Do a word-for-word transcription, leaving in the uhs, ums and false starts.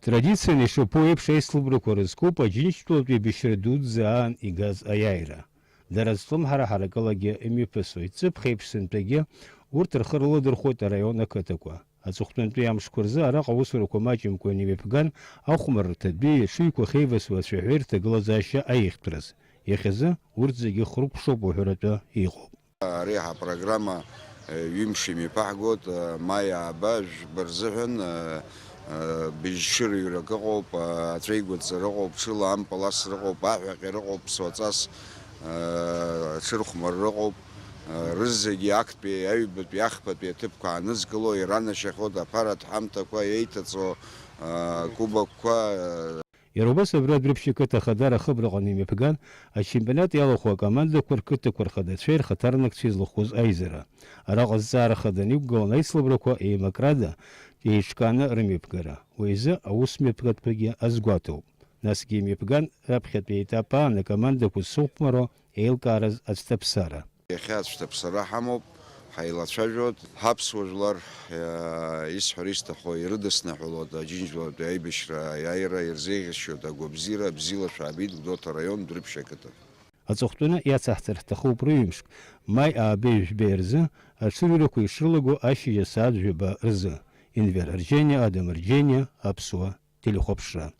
Традицианы ишаԥу еиԥш, аицлабрақәа рызкуп Аџьынџьтәылатәи еибашьра дуӡӡа аан игаз аиааира. Дара зҿлымҳара ҳаракылагьы имҩаԥысуеит. Ҵыԥх еиԥш сынтәагьы урҭ рхы рыладырхәоит араион ақыҭақәа. Аҵыхәтәантәи амшқәа рзы араҟа аусурақәа маҷымкәа инеимҩаԥган, ахәмаррҭатәи, аҽыҩқәа ахьеивасуа ацәаҳәаҩы рҭагылазаашьа аихтәраз. Иахьазы урҭ зегьы хрыкәшоуп уҳәаратәы иҟоуп. Ари ҳапрограмма, э, ҩымш имҩаԥаҳгоит, э, маи ааба жәба рзыҳәан, э, э, быжьшьырҩрак ыҟоуп, э, аҵәеигәыдҵара ыҟоуп, ҽыла ампыл асра ыҟоуп, аҳәаҟьара ыҟоуп, ԥсуаҵас, э, ҽырхәмарра ыҟоуп, э, рызегьы актәи, аҩбатәи, ахԥатәи аҭыԥқәа аанызкыло, иранашьахоит аԥаратә ҳамҭақәа еиҭаҵуа, э, кубокқәа, э, Иара убас абра Дәрыԥшь ақыҭа Ахадара ахыбраҟны имҩаԥган, ачемпионат иалахәу акомандақәа рқыҭақәа рхадацәеи рхаҭарнакцәеи злахәыз аизара. Араҟа зҵаара хаданы иқәгылан аицлабрақәа еимакрада еиҿкааны рымҩаԥгара. Уи азы аус мҩаԥгатәқәагьы азгәаҭоуп. Насгьы имҩаԥган раԥхьатәи аетап аан акомандақәа зсыхәмаруа еилкаараз ацәҭаԥсара. Иахьа ацәҭаԥсара ҳамоуп, ҳаилацәажәоит. Ҳаԥсуа жәлар, иа-, исҳәара исҭаху ирыдысныҳәалоит Аџьынџьтәылатәи аибашьра аиааира, ирзеиӷьасшьоит агәабзиара, бзиала шәаабеит Гәдоуҭа араион Дәрыԥшь ақыҭа. Аҵыхәтәаны иацаҳҵар ҳҭахуп рыҩымшк, маи аабеи жәбеи рзы аҽырҩрақәа ишрылаго ашьыжь асааҭ жәаба рзы. Енвер Арџьениа, Адам Арџьениа, Аԥсуа телехәаԥшра.